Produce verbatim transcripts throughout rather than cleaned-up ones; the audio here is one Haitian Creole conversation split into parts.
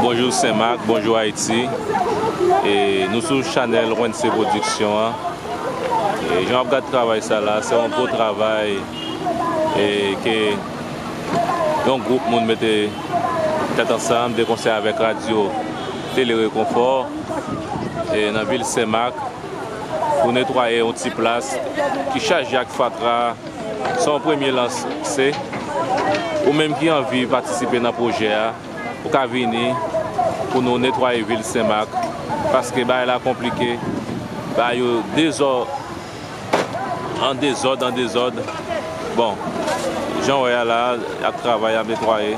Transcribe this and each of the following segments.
Bonjou Senmak, bonjou Ayiti. E nou sou chanèl Wense Pwodiksyon an. E jan w ap gad travay sa la, se yon gwo travay e ke yon gwoup moun mete tèt ansanm, de konsè avèk radyo Tele Rekonfò e nan vil Senmak pou netwaye yon ti plas ki chaje ak fatra. Se yon premye lanse. Ou menm ki anvi patisipe nan pwojè a, ou ka vini pou nou netwaye vil Senmak, paske bagay la konplike, bagay yo dezò-, an dezòd, an dezòd. Bon, jan w wè a la, y ap travay, y ap netwaye.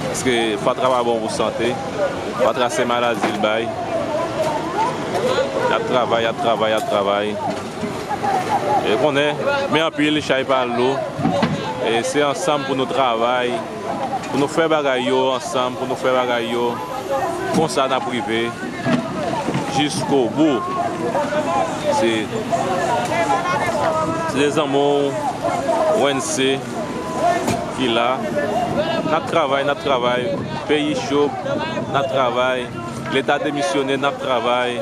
Paske fatra pa bon pou sante. Fatra se maladi l bay. Y ap travay, y ap travay, y ap travay. E konnen, men anpil, chay pa lou. E se ansanm pou nou travay, pou nou fè bagay yo ansanm, pou nou fè bagay yo. Konsa n ap rive jiskobou. Se, se de zanmi w, Wense, ki la. N ap travay, n ap travay. Peyi cho, n ap travay. Leta demisyone, n ap travay.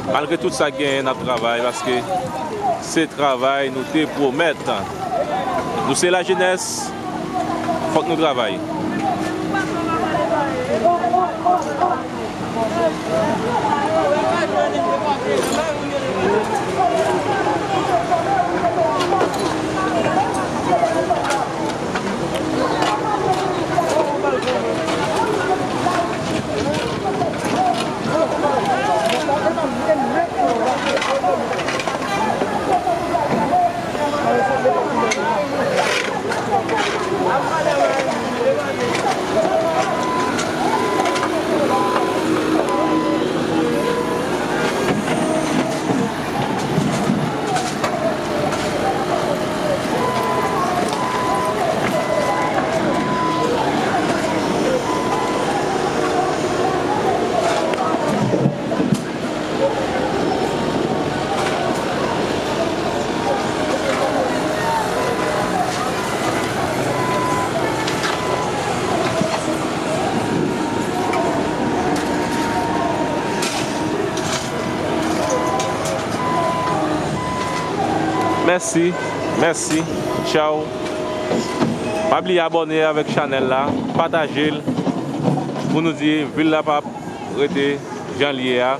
Malgre tout sa k genyen, n ap travay, paske se travay nou te pwomèt. Nou se lajenès, fòk nou travay. Mèsi, mèsi, tchaw. Pa bliye abòne avèk chanèl la, pataje l, pou nou di vil la p ap rete jan l ye a.